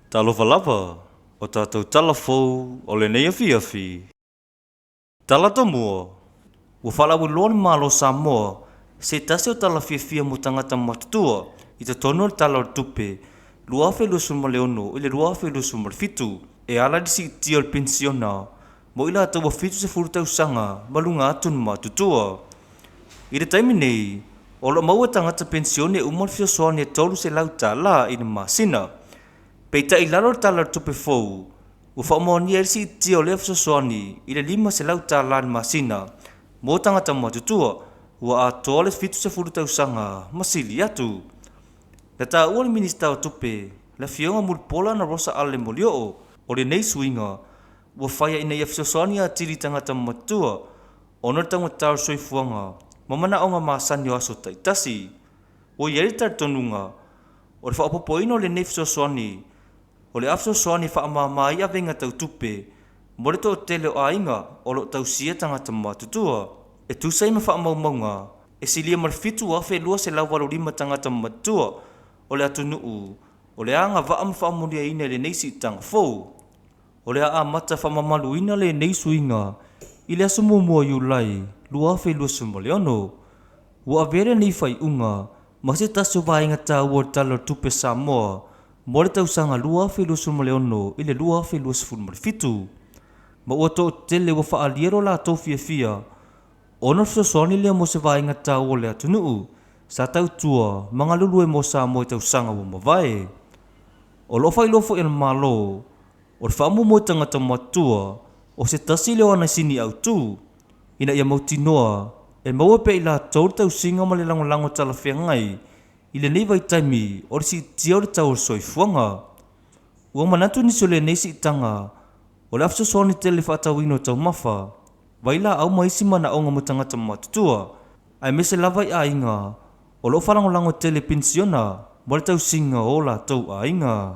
Talofa lava, o tatou tala fou o lenei afiafi. Tala tomua, ua faalauiloa le Malo o Samoa i se tasi o tala fiafia mo tagata matutua i totonu o le Tala o le Tupe 2026 i le 2027 e ala i le siitia o le penisiona mo i latou ua 70 tausaga ma luga atu le matutua. I le taimi nei, o lo o maua e tagata penisione uma le fesoasoani e $300 i le masina. Peitai i lalo o le Tala o le Tupe fou, ua faamaonia ai le siitia o lea fesoasoani i le $500 i le masina mo tagata matutua ua atoa le 70 tausaga ma sili atu. Na taua e le Minisita o Tupe, le Afioga Mulipola Anarosa Ale Molioo, o lenei suiga ua faia ina ia fesoasoani atili i tagata matutua ona o le taugata o le soifuaga ma manaoga masani o aso taitasi. Ua i ai le talitonuga, o le faaopoopoina o lenei fesoasoani o le a fesoasoani e faamama ai avega tau tupe mo le toatele o aiga o lo o tausia tagata matutua. E tusa ai ma faamaumauga, e silia ma le 7,285 tagata matutua o le atunuu o le a agavaa ma faamanuiaina i lenei siitaga fou. O le a amata faamamaluina lenei suiga i le aso 1 o Iulai 2026. Ua avea lenei faaiuga ma se tasi o vaega taua o le Tala o le Tupe a Samoa mo le tausaga 2026 i le 2027, ma ua toatele ua faaalia lo latou fiafia ona o le fesoasoani lea mo se vaega taua o le atunuu sa tautua ma galulue mo Samoa i tausaga ua mavae. O lo o faailoa foi e le Malo, o le faamoemoe i tagata matutua o se tasi lea o ana sini autu, ina ia mautinoa e maua pea e i latou le tausiga ma le lagolago talafeagai i lenei vaitaimi o le siitia o le tau o le soifuaga. Ua manatu nisi o lenei siitaga o le a fesoasoani tele i le faatauina o taumafa, vailaau ma isi manaoga mo tagata matutua, aemaise lava i aiga o lo o faalagolago tele i penisiona mo le tausiga o o latou aiga.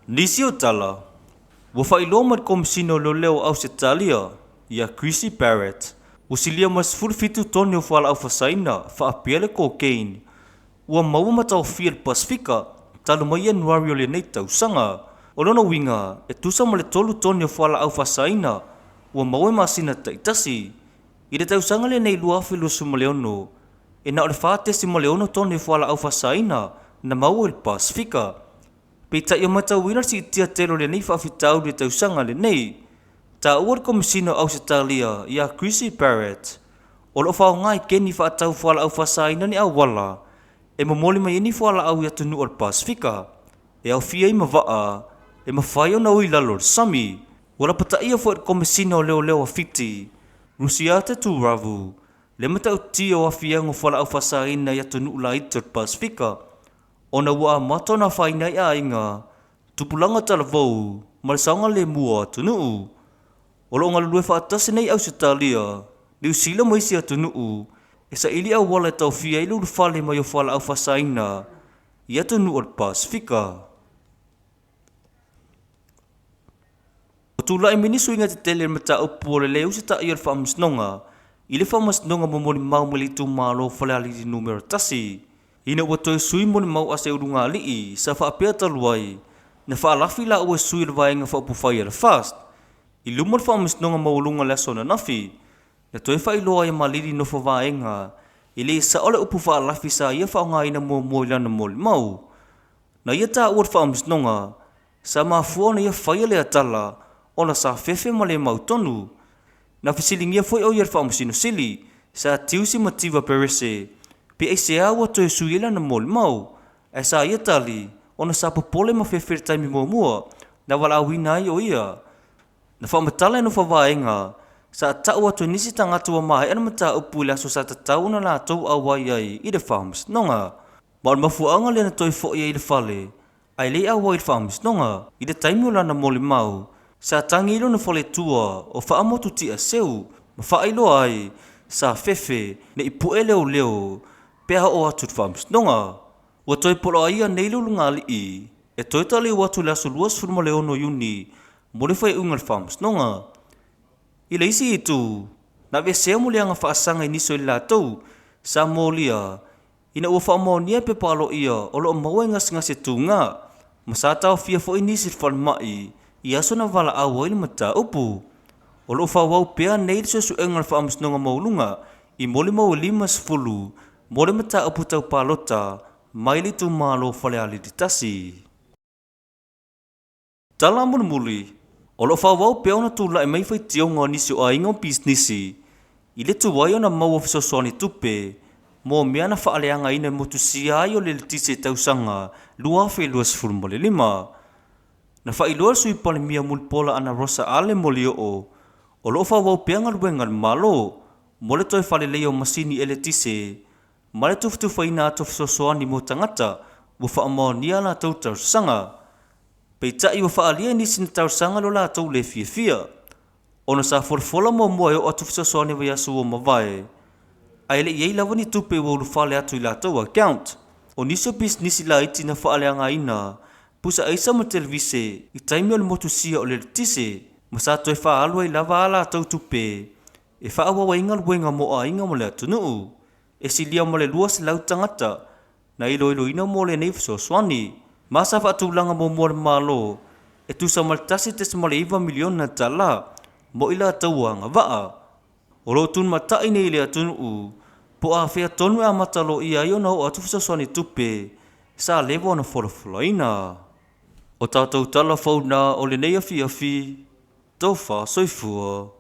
Nisi o tala, ua faailoa mai e le Komesina o Leoleo o Ausetalia, ia Krissy Barrett, ua silia ma le 17 tone o fualaau faasaina faapea le cocaine ua maua ma taofia i le Pasefika talu mai Ianuari o lenei tausaga. O lona uiga, e tusa ma le tolu tone o fualaau faasaina ua maua i masina taitasi. I le tausaga lenei 2026, e na o le 4.6 tone o fualaau faasaina na maua i le Pasefika. Peitai ua matauina le siitia tele o lenei faafitauli i le tausaga lenei. Taua le Komesina o Ausetalia ia Krissy Barrett, o lo o faaaoga e keni faatau fualaau faasaina ni auala e momoli mai ai ni fualaau i atunuu o le Pasefika, e aofia ai ma vaa e mafai ona ui i lalo o le sami. Ua lapataia foi e le Komesina o Leoleo a Fiti, Rusiate Turavu, le matautia o aafiaga o fualaau faasaina i atunuu laiti o le Pasefika, ona ua amata ona afaina ai aiga, tupulaga talavou ma le saogalemu o atunuu. O lo o galulue faatasi nei Ausetalia, Niu Sila ma isi atunuu e saili auala e taofia ai le ulufale mai o fualaau faasaina i atunuu o le Pasefika. Ua tulai mai ni suiga tetele i le mataupu o le le usitaia o le Faamasinoga i le Faamasinoga mo Molimau mai le itumalo o Falealili Numera 1, ina ua toe sui molimau a se ulugalii sa faapea talu ai na faalafi laua e sui o le Vaega Faaupufai a le FAST i luma o le Faamasinoga Maualuga i le aso ananafi. Na toe faailoa ai e Malili Nofovaega e le sao le upu faalafi sa ia faaaogaina muamua i lana molimau. Na ia taua i le Faamasinoga, sa mafua ona ia faia lea tala ona sa fefe ma le mautonu. Na fesiligia foi o ia e le Faamasino Sili, Sa Tiusi Mativa Perese, pe aisea ua toe sui ai lana molimau, ae sa ia tali ona sa popole ma fefe i le taimi muamua na valaauina ai o ia. Na faamatala e Nofavaega, sa ta'u atu e nisi tagata ua maea le mataupu i le aso sa tatau ona latou auai ai i le faamasinoga. Ma o le mafuaaga lea na toe fo'i ai i le fale ae le i auai i le faamasinoga. I le taimi o lana molimau, sa tagi ai lona faletua o Faamotu-tiaseu ma faailoa ai sa fefe ne i pu'e leoleo pe a oo atu i le faamasinoga. Ua toe poloaia nei le ulugalii e toe taliu atu i le aso 26 Iuni mo le faaiuga o le faamasinoga. I le isi itu, na aveesea moliaga faasaga i nisi o i latou sa molia Ina ua faamaonia e pepa aloaia o lo o maua i gasegase tuga, ma sa taofia foi nisi i le falemai i aso na valaau ai le mataupu. O lo o faaauau pea nei le suesuega a le Faamasinoga Maualuga i molimau e 50 mo le mataupu tau palota mai le itumalo o Falealili 1. Tala mulimuli, o lo o faaauau pea ona tulai mai faitioga o nisi o aiga ma pisinisi i le tuai ona maua fesoasoani tupe mo mea na faaleagaina e motusia ai o le eletise i tausaga 2025. Na faailoa e le Sui Palemia Mulipola Anarosa Ale Molioo, o lo o faaauau pea galuega a le Malo mo le toe faaleleia o masini eletise ma le tufatufaina atu o fesoasoani mo tagata ua faamaonia a latou talosaga. Peitai ua faaalia e nisi na talosaga lo latou le fiafia, ona sa folafola muamua e oo atu fesoasoani i vaiaso ua mavae, ae le i i ai lava ni tupe ua ulufale atu i latou account. O nisi o pisinisi laiti na faaleagaina pusa aisa ma televise i taimi o le motusia o le eletise, ma sa toe faaalu ai lava a latou tupe e faaauau ai galuega mo aiga ma le atunuu. E silia ma le 200 tagata na iloiloina mo lenei fesoasoani, ma sa faatulaga muamua e le Malo e tusa ma le $1.9 miliona tala mo i latou ua agavaa. O lo o tulimatai nei i le atunuu po o afea tonu e amata loia ai ona oo atu fesoasoani tupe sa leva ona folafolaina. O tatou tala fou na o lenei afiafi, tofa soifua.